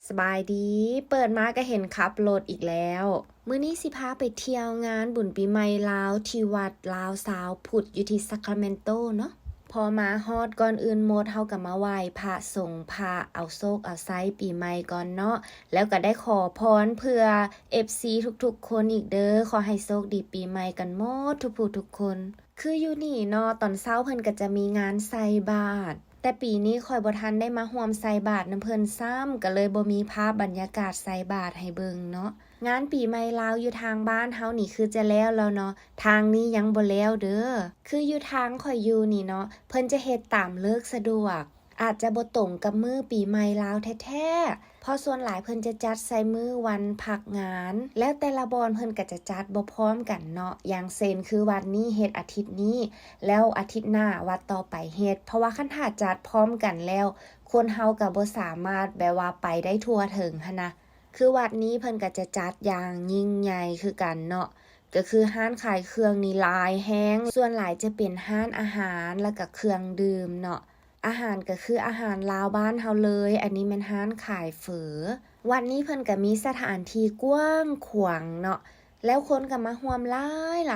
ສະບາຍດີ ເປີດມາກໍເຫັນຂັບລົດອີກແລ້ວ. ມື້ນີ້ຊິພາໄປທ່ຽວງານບຸນປີໃໝ່ລາວທີ່ວັດລາວຊາວພຸດຢູ່ທີ່ຊາຄຣາເມນໂຕເນາະ. ພໍມາຮອດ ກ່ອນອື່ນໝົດເຮົາກໍມາໄຫວ້ພະສົງພະ ເອົາໂຊກເອົາໄຊປີໃໝ່ກ່ອນເນາະ ແລ້ວກໍໄດ້ຂໍພອນເພື່ອເອັຟຊີທຸກໆຄົນອີກເດີ້ ຂໍໃຫ້ໂຊກດີປີໃໝ່ກັນໝົດທຸກຜູ້ທຸກຄົນ. ຄືຢູ່ນີ້ເນາະ ຕອນເຊົ້າເພິ່ນກໍຈະມີງານໃສ່ບາດ ແຕ່ປີນີ້ຂ້ອຍບໍ່ທັນໄດ້ມາຮ່ວມໃສ່ບາດນຳເພິ່ນຊ້ຳ ກໍເລີຍບໍ່ມີພາບບັນຍາກາດໃສ່ບາດໃຫ້ເບິ່ງເນາະ. ງານປີໃໝ່ລາວຢູ່ທາງບ້ານເຮົານີ້ຄືຈະແລ້ວແລ້ວເນາະ ທາງນີ້ຍັງບໍ່ແລ້ວເດີ້. ຄືຢູ່ທາງຂ້ອຍຢູ່ນີ້ເນາະ ເພິ່ນຈະເຮັດຕາມເລີກສະດວກ ອາດຈະບໍ່ຕົງກັບມື້ປີໃໝ່ລາວແທ້ໆ ເພາະສ່ວນຫຼາຍເພິ່ນຈະຈັດໃສ່ມື້ວັນພັກງານ ແລ້ວແຕ່ລະບ່ອນເພິ່ນກໍຈະຈັດບໍ່ພ້ອມກັນເນາະ. ຢ່າງເຊັ່ນ ຄືວັດນີ້ເຮັດອາທິດນີ້ ແລ້ວອາທິດໜ້າວັດຕໍ່ໄປເຮັດ ເພາະວ່າຄັນຖ້າຈັດພ້ອມກັນແລ້ວ ຄົນເຮົາກໍບໍ່ສາມາດແບບວ່າໄປໄດ້ທົ່ວເຖິງຫັ້ນນະ. ຄືວັດນີ້ເພິ່ນກໍຈະຈັດຢ່າງຍິ່ງໃຫຍ່ຄືກັນເນາະ ກໍຄືຮ້ານຂາຍເຄື່ອງນີ້ຫຼາຍແຮງ ສ່ວນຫຼາຍຈະເປັນຮ້ານອາຫານ ແລ້ວກໍເຄື່ອງດື່ມເນາະ. ອາຫານກໍຄືອາຫານລາວບ້ານເຮົາເລີຍ ອັນນີ້ແມ່ນຮ້ານຂາຍເຝີ. ວັດນີ້ເພິ່ນກໍມີສະຖານທີ່ກວ້າງຂວາງເນາະ ແລ້ວຄົນກໍມາຮ່ວມຫຼ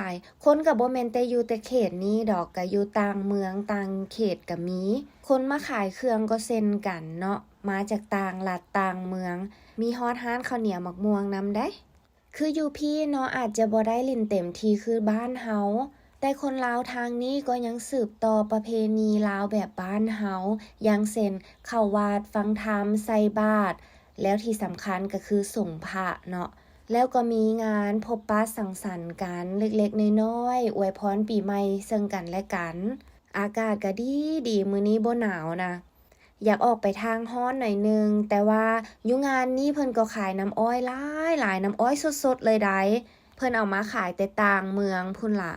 າຍໆ. ຄົນກໍບໍ່ແມ່ນແຕ່ຢູ່ແຕ່ເຂດນີ້ດອກ ກໍຢູ່ຕ່າງເມືອງຕ່າງເຂດກໍມີ. ຄົນມາຂາຍເຄື່ອງກໍເຊັ່ນກັນເນາະ ມາຈາກຕ່າງລັດຕ່າງເມືອງ. ມີຮອດຮ້ານເຂົ້າໜຽວໝາກມ່ວງນຳໃດ໋. ຄືຢູ່ພີ້ເນາະ ອາດຈະບໍ່ໄດ້ຫຼິ້ນເຕັມທີ່ຄືບ້ານເຮົາ ແຕ່ຄົນລາວທາງນີ້ກໍຍັງສືບຕໍ່ປະເພນີລາວແບບບ້ານເຮົາ ຢ່າງເຊັ່ນ ເຂົ້າວັດ, ຟັງທຳ, ໃສ່ບາດ ແລ້ວທີ່ສຳຄັນກໍຄືສົງພະເນາະ. ແລ້ວກໍມີງານພົບປະສັງສັນກັນເລັກໆນ້ອຍໆ ອວຍພອນປີໃໝ່ເຊິ່ງກັນແລະກັນ. ອາກາດກໍດີໆ ມື້ນີ້ບໍ່ໜາວນະ. ຢາກອອກໄປທາງຮ້ອນໜ້ອຍໜຶ່ງ ແຕ່ວ່າຢູ່ງານນີ້ເພິ່ນກໍຂາຍນ້ຳອ້ອຍຫຼາຍໆ ນ້ຳອ້ອຍສົດໆເລີຍໃດ໋ ເພິ່ນເອົາມາຂາຍແຕ່ຕ່າງເມືອງພຸ້ນລະ.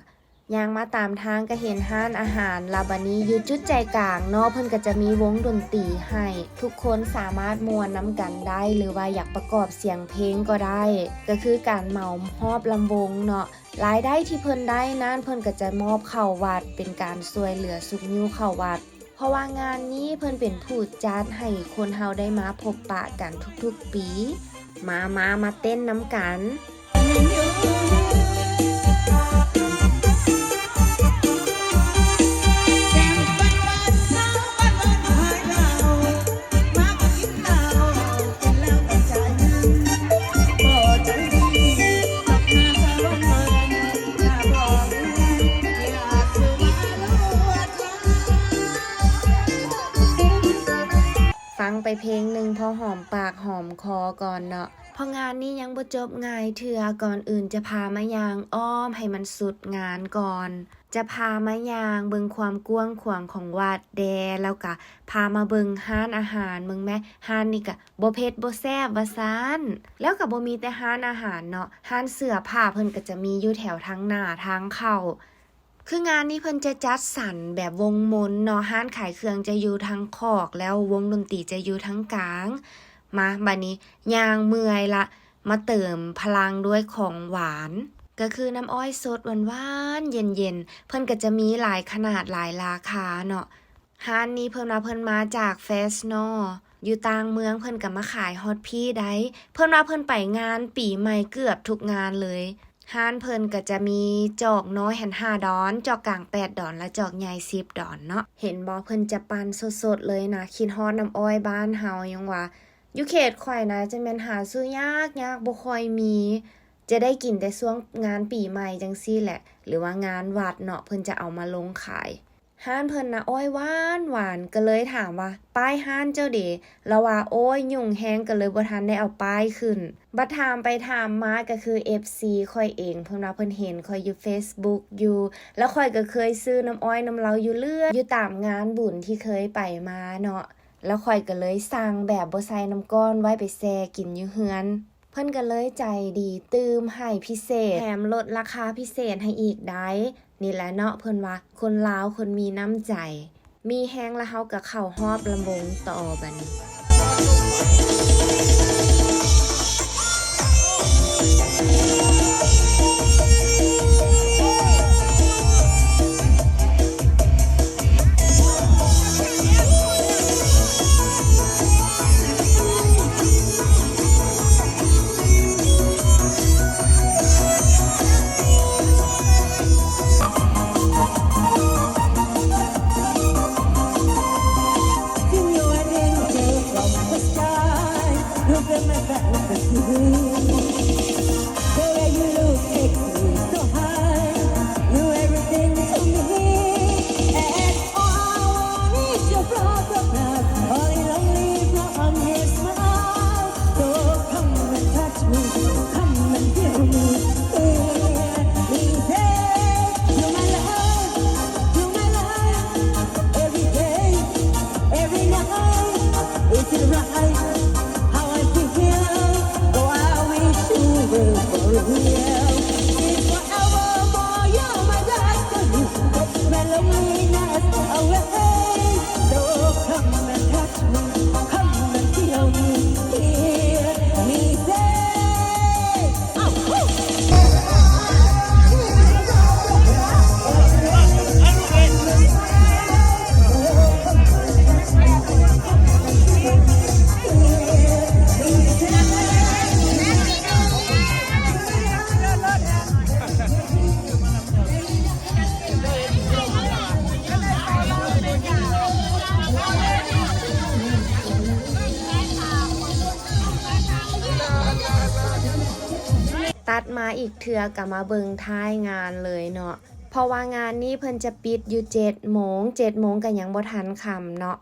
ຍ່າງມາຕາມທາງກໍເຫັນຮ້ານອາຫານ ລະບາດນີ້ຢູ່ຈຸດໃຈກາງເນາະ ເພິ່ນກໍຈະມີວົງດົນຕີໃຫ້ ທຸກຄົນສາມາດມ່ວນນຳກັນໄດ້ ຫຼືວ່າຢາກປະກອບສຽງເພງກໍໄດ້ ກໍຄືການເໝົາຮອບລຳວົງເນາະ. ລາຍໄດ້ທີ່ເພິ່ນໄດ້ນັ້ນ ເພິ່ນກໍຈະມອບເຂົ້າວັດ ເປັນການຊ່ວຍເຫຼືອຊຸກຍູ້ເຂົ້າວັດ. ເພາະວ່າງານນີ້ເພິ່ນເປັນຜູ້ຈັດໃຫ້ຄົນເຮົາໄດ້ມາພົບປະກັນທຸກໆປີ. ມາ ມາ ມາເຕັ້ນນຳກັນ. ຟັງໄປເພງໜຶ່ງພໍຫອມປາກຫອມຄໍກ່ອນເນາະ ເພາະງານນີ້ຍັງບໍ່ຈົບງ່າຍເທື່ອ. ກ່ອນອື່ນຈະພາມາຍ່າງອ້ອມໃຫ້ມັນສຸດງານກ່ອນ ຈະພາມາຍ່າງເບິ່ງຄວາມກວ້າງຂວາງຂອງວັດແດ່ ແລ້ວກະພາມາເບິ່ງຮ້ານອາຫານເບິ່ງແມະ ຮ້ານນີ້ກະບໍ່ເຜັດບໍ່ແຊບວ່າຊັ້ນ. ແລ້ວກະບໍ່ມີແຕ່ຮ້ານອາຫານເນາະ ຮ້ານເສື້ອຜ້າເພິ່ນກະຈະມີຢູ່ແຖວທາງໜ້າທາງເຂົ້າ. ຄືງານນີ້ເພິ່ນຈະຈັດສັນແບບວົງມົນເນາະ ຮ້ານຂາຍເຄື່ອງຈະຢູ່ທາງຂອກ ແລ້ວວົງດົນຕີຈະຢູ່ທາງກາງ. ມາ ບາດນີ້ຍ່າງເມື່ອຍລະ ມາເຕີມພະລັງດ້ວຍຂອງຫວານ ກໍຄືນ້ຳອ້ອຍສົດຫວານໆ ເຢັນໆ. ເພິ່ນກໍຈະມີຫຼາຍຂະໜາດຫຼາຍລາຄາເນາະ. ຮ້ານນີ້ເພິ່ນວ່າເພິ່ນມາຈາກເຟສໂນ ຢູ່ຕ່າງເມືອງ ເພິ່ນກໍມາຂາຍຮອດພີ້ໄດ໋. ເພິ່ນວ່າເພິ່ນໄປງານປີໃໝ່ເກືອບທຸກງານເລີຍ. ຮ້ານເພິ່ນກໍຈະມີຈອກນ້ອຍຫັ້ນຫ້າດອນ, ຈອກກາງແປດດອນ ແລະ ຈອກໃຫຍ່ສິບດອນເນາະ. ເຫັນບໍ່ ເພິ່ນຈະປັ່ນສົດໆເລີຍນະ. ຄິດຮອດນ້ຳອ້ອຍບ້ານເຮົາ ຍັງວ່າ ຢູ່ເຂດຂ້ອຍນະ ຈະແມ່ນຫາຊື້ຍາກໆ ບໍ່ຄ່ອຍມີ. ຈະໄດ້ກິນແຕ່ຊ່ວງງານປີໃໝ່ຈັ່ງຊີ້ແຫຼະ ຫຼືວ່າງານວັດເນາະ ເພິ່ນຈະເອົາມາລົງຂາຍ. ຮ້ານເພິ່ນນະອ້ອຍຫວານໆ ກໍເລີຍຖາມວ່າ ປ້າຍຮ້ານເຈົ້າເດ? ລາວວ່າ ໂອ້ຍ ຫຍຸ້ງແຮງ ກໍເລີຍບໍ່ທັນໄດ້ເອົາປ້າຍຂຶ້ນ. ບັດຖາມໄປຖາມມາ ກໍຄືເອັຟຊີຂ້ອຍເອງ ເພິ່ນວ່າເພິ່ນເຫັນຂ້ອຍຢູ່ເຟສບຸກຢູ່ ແລ້ວຂ້ອຍກໍເຄີຍຊື້ນ້ຳອ້ອຍນຳລາວຢູ່ເລື້ອຍ ຢູ່ຕາມງານບຸນທີ່ເຄີຍໄປມາເນາະ. ແລ້ວຂ້ອຍກໍເລີຍສັ່ງແບບບໍ່ໃສ່ນ້ຳກ້ອນໄວ້ໄປແຊ່ກິນຢູ່ເຮືອນ. ເພິ່ນກໍເລີຍໃຈດີ ຕື່ມໃຫ້ພິເສດ ແຖມລົດລາຄາພິເສດໃຫ້ອີກໄດ໋. ນີ້ແຫຼະເນາະ ເພິ່ນວ່າຄົນລາວຄົນມີນ້ຳໃຈ. ມີແຮງລະເຮົາກໍເຂົ້າຮອບລຳວົງຕໍ່ບາດນີ້. ເ Girl, you look sexy, so high. You everything to me. And all I want is your photograph. All I long is your smile. So come and touch me, come and feel me. Yeah, me say, you're my love, you're my love. Every day, every night, is it right? How I feel, oh, I wish you were for real. It's forevermore, you're my destiny. Take my loneliness away. So come and touch me, come and feel me. Hear me say, oh, oh. ຕັດມາອີກເທື່ອກໍມາເບິ່ງທ້າຍງານເລີຍເນາະ ເພາະວ່າງານນີ້ເພິ່ນຈະປິດຢູ່ເຈັດໂມງ ເຈັດໂມງກໍຍັງບໍ່ທັນຄ່ຳເນາະ.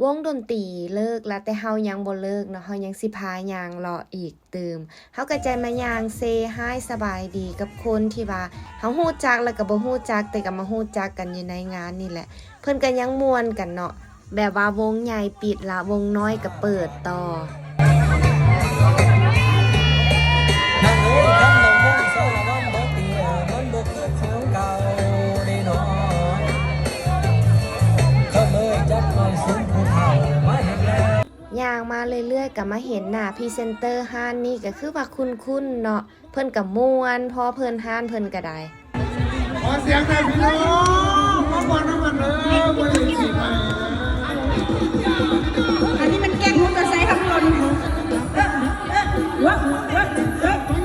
ວົງດົນຕີເລີກລະ ແຕ່ເຮົາຍັງບໍ່ເລີກເນາະ ເຮົາຍັງຊິພາຍ່າງເລາະອີກຕື່ມ. ເຮົາກໍຈະມາຍ່າງເຊຮາຍສະບາຍດີກັບຄົນທີ່ວ່າເຮົາຮູ້ຈັກ ແລ້ວກໍບໍ່ຮູ້ຈັກ ແຕ່ກໍມາຮູ້ຈັກກັນຢູ່ໃນງານນີ້ແຫຼະ. ເພິ່ນກໍຍັງມ່ວນກັນເນາະ ແບບວ່າວົງໃຫຍ່ປິດລະ ວົງນ້ອຍກໍເປີດຕໍ່. ຍ່າງມາເລື້ອຍໆ ກໍມາເຫັນໜ້າພຣີເຊັນເຕີຮ້ານນີ້ ກໍຄືວ່າຄຸ້ນໆເນາະ ເພິ່ນກໍມ່ວນພໍເພິ່ນ ຮ້ານເພິ່ນກໍໄດ້. ຂໍສຽງໜ້ອຍພີ່ນ້ອງ ມາມ່ວນນຳກັນເດີ ມື້ນີ້ຊິໄປ ອັນນີ້ມັນແກ້ງຫົວກະໄຊທັງຄົນ.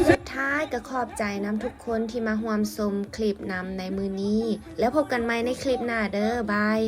ສຸດທ້າຍກໍຂອບໃຈນຳທຸກຄົນທີ່ມາຮ່ວມຊົມຄລິບນຳໃນມື້ນີ້ ແລ້ວພົບກັນໃໝ່ໃນຄລິບໜ້າເດີ ບາຍ.